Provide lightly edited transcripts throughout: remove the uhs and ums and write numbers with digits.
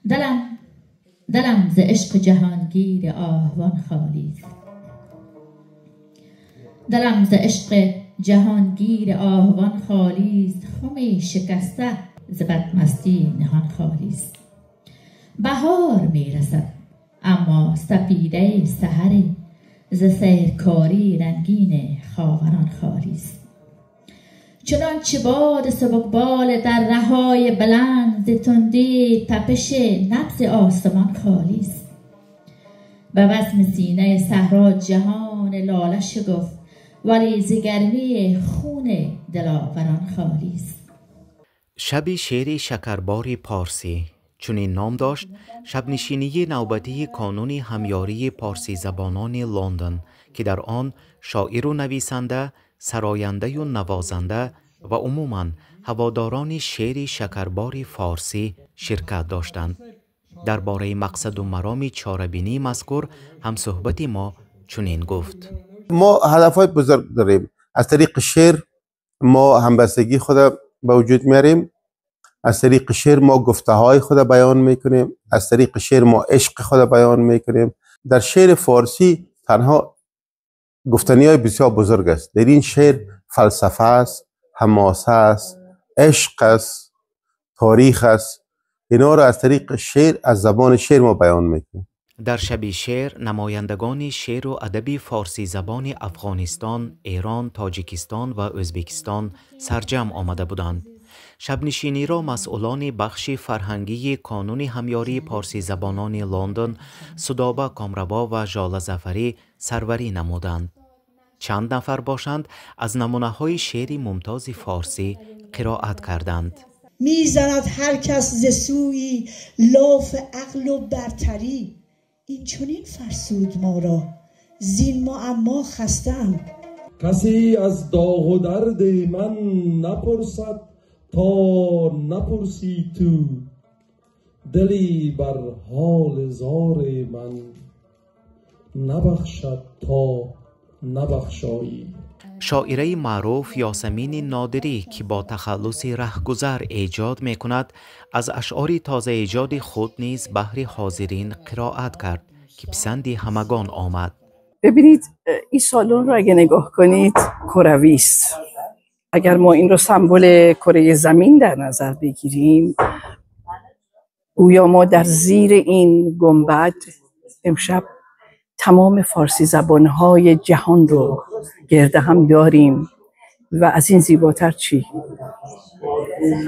دلم ز عشق جهانگیر آهوان خالی است. دلم ز عشق جهانگیر آهوان خالی است، خمی شکسته ز بدمستی نهان خالی است. بهار میرسد اما سپیده سحر ز سیرکاری رنگین خاوران خالی است. چنانچه باد سبکبال در رهای بلند ز تندی تپش نبض آسمان خالی است. به وزم سینه صحرا جهان لاله شگفت، ولی ز گرمی خون دلاوران خالی است. شب شعر شکربار پارسی چنین نام داشت شبنشینی نوبتی کانون همیاری پارسی زبانان لندن که در آن شاعر و نویسنده، سراینده و نوازنده و عموماً هواداران شعر شکربار فارسی شرکت داشتند. درباره مقصد و مرام چاربینی مذکور هم صحبت ما چنین گفت: ما هدفهای بزرگ داریم. از طریق شعر ما همبستگی خود به وجود میاریم، از طریق شعر ما گفته های خود بیان میکنیم، از طریق شعر ما عشق خود بیان میکنیم. در شعر فارسی تنها گفتنی های بسیار بزرگ است. در این شعر فلسفه است، حماسه است، عشق است، تاریخ است. اینا را از طریق شعر، از زبان شعر ما بیان میکنیم. در شب شعر نمایندگان شعر و ادب فارسی زبان افغانستان، ایران، تاجیکستان و ازبکستان سرجم آمده بودند. شبنشینی را مسئولان بخش فرهنگی کانون همیاری پارسی زبانان لندن، سودابه کامروا و ژاله ظفری سروری نمودند. چند نفر باشند از نمونه های شعر ممتاز فارسی قرائت کردند. میزند هر کس ز سویی لاف عقل و برتری، این چنین فرسود ما را زین معما خستم. کسی از داغ و درد من نپرسد تا نپرسی تو، دلی بر حال زار من نبخشد تا نبخشایی. شاعره معروف یاسمین نادری که با تخلص رهگذر ایجاد می کند، از اشعار تازه ایجاد خود نیز بهر حاضرین قرائت کرد که پسند همگان آمد. ببینید این سالن رو اگه نگاه کنید کروی است. اگر ما این رو سمبل کره زمین در نظر بگیریم، گویا ما در زیر این گنبد امشب تمام فارسی زبانهای جهان رو گرد هم داریم و از این زیباتر چی؟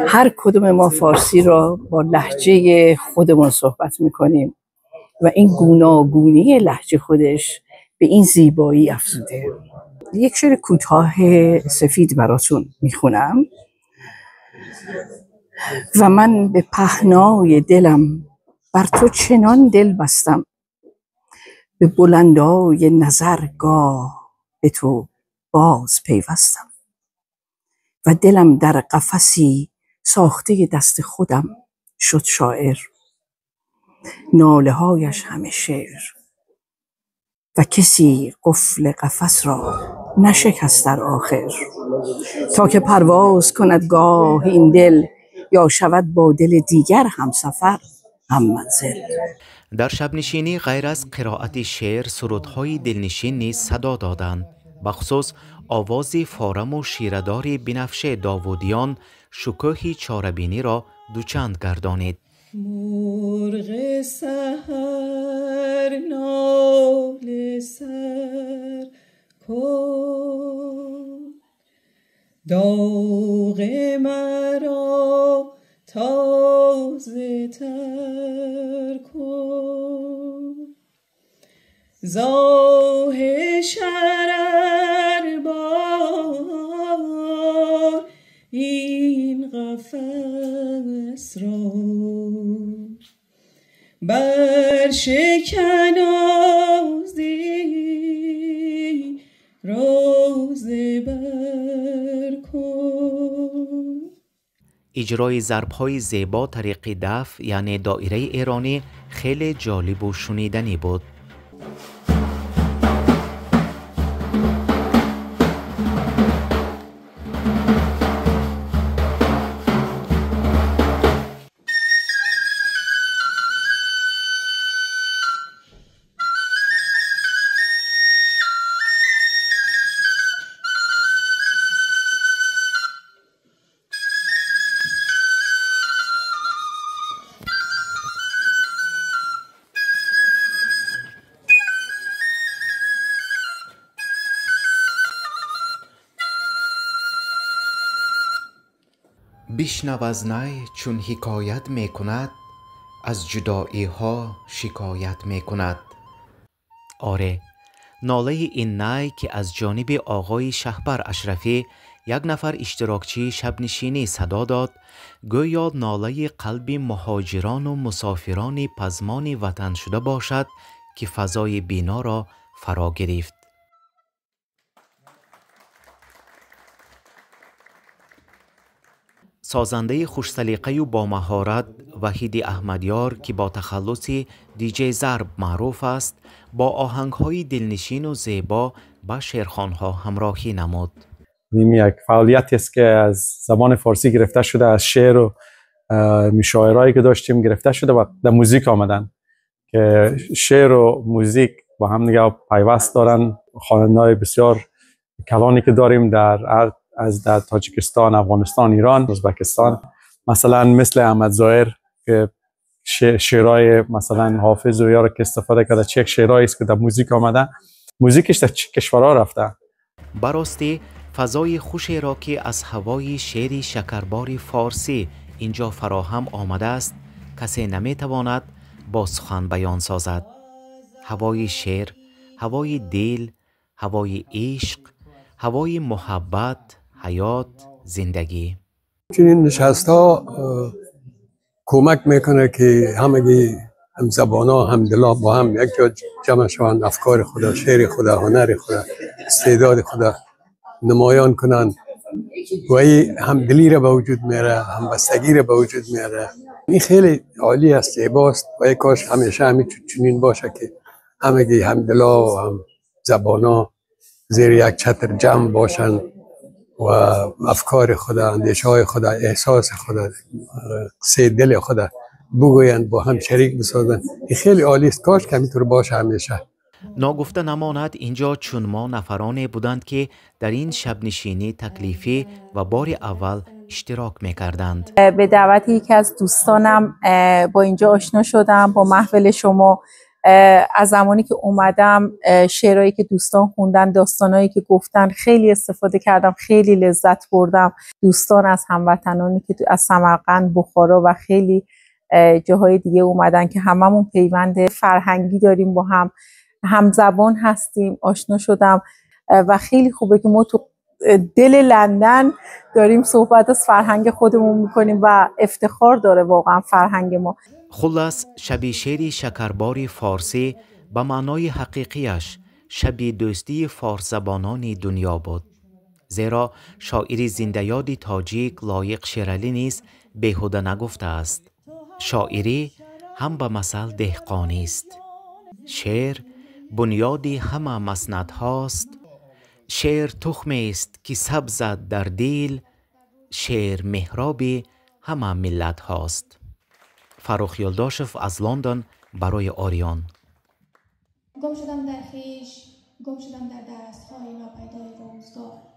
هر کدوم ما فارسی را با لهجه خودمون صحبت میکنیم و این گوناگونی لهجه خودش به این زیبایی افزوده. یک شعر کوتاه سفید براتون میخونم. و من به پهنای دلم بر تو چنان دل بستم، به بلندای نظرگاه به تو باز پیوستم. و دلم در قفسی ساخته دست خودم شد شاعر، ناله هایش همه شعر. و کسی قفل قفس را نشکست در آخر، تا که پرواز کند گاه این دل، یا شود با دل دیگر هم سفر هم منزل. در شبنشینی غیر از قرائت شعر، سرودهای دلنشین نیز صدا دادند. بخصوص آواز فارم و شیردار بنفشه داوودیان شکوه چاربینی را دوچند گردانید. مرغ سحر ناله سر کن، داغ مرا تازه تر کن، زاه شرر بار این قفس را بر شکن آزی راز بر کن. اجرای ضرب‌های زیبا طریق دف یعنی دایره ایرانی خیلی جالب و شنیدنی بود. Бишнав аз най чун ҳикоят мекунад, аз ҷудоиҳо шикоят мекунад. Оре, нолаи ин най, ки аз ҷониби оғои Шаҳбар Ашрафӣ, як нафар иштирокчии шабнишинӣ, садо дод, гӯё нолаи қалби муҳоҷирону мусофирони пазмони ватан шуда бошад, ки фазои биноро фаро гирифт. Созандаи хушсалиқаю бомаҳорат Ваҳиди Аҳмадёр, ки бо тахаллуси Диҷей Зарб маъруф аст, бо оҳангҳои дилнишину зебо ба шеърхонҳо ҳамроҳӣ намуд. این یک فعالیتی است که از زبان فارسی گرفته شده، از شعر و شاعرایی که داشتیم گرفته شده و در موزیک آمدن که شعر و موزیک با هم دیگه پیوست دارن. خواننده‌های بسیار کلانی که داریم در تاجیکستان، افغانستان، ایران، ازبکستان، مثلا مثل احمد ظاهر که شعرهای مثلا حافظ و یارو که استفاده کرده، چه شعرهایی است که در موزیک آمده، موزیکش در کشورها رفته. براستی فضای خوشی را که از هوای شعر شکربار فارسی اینجا فراهم آمده است، کسی نمیتواند با سخن بیان سازد. هوای شعر، هوای دل، هوای عشق، هوای محبت، حیات، زندگی. چنین نشست ها کمک میکنه که همگی هم زبان ها هم دلا با هم یک جا جمع شوند، افکار خدا، شعر خدا، هنر خدا، استعداد خدا نمایان کنند و این همدلی را به وجود میاره، همبستگی را به وجود میاره. این خیلی عالی است، زیباست و ای کاش همیشه همین چنین باشه که همگی همدلا و هم زبانا زیر یک چتر جمع باشند و افکار خدا، اندیشه های خدا، احساس خدا، قصه دل خدا بگویند، با هم شریک بسازند. این خیلی عالی است، کاش که همینطور باشه همیشه. ناگفته نماند اینجا چون ما نفرانه بودند که در این شبنشینی تکلیفی و بار اول اشتراک میکردند. به دعوت یکی از دوستانم با اینجا آشنا شدم، با محفل شما. از زمانی که اومدم شعرهایی که دوستان خوندن، داستانایی که گفتن، خیلی استفاده کردم، خیلی لذت بردم. دوستان از هموطنانی که از سمرقند، بخارا و خیلی جاهای دیگه اومدن که هممون پیوند فرهنگی داریم، با هم همزبان هستیم، آشنا شدم و خیلی خوبه که ما تو دل لندن داریم صحبت از فرهنگ خودمون میکنیم و افتخار داره واقعا فرهنگ ما. خلاص شبی شعر شکربار فارسی به معنای حقیقیش شبی دوستی فارس زبانان دنیا بود، زیرا شاعر زنده یاد تاجیک لایق شیرالی نیز بیهوده نگفته است: شاعری هم به مثل دهقانی است، شعر بنیاد همه مسند هاست، شعر تخمی است که سبزد در دل، شعر محراب همه ملت هاست. فرخ یلداشف از لندن برای آریان. گم شدم در خویش، گم شدم در دستهای ناپیدای روزگار.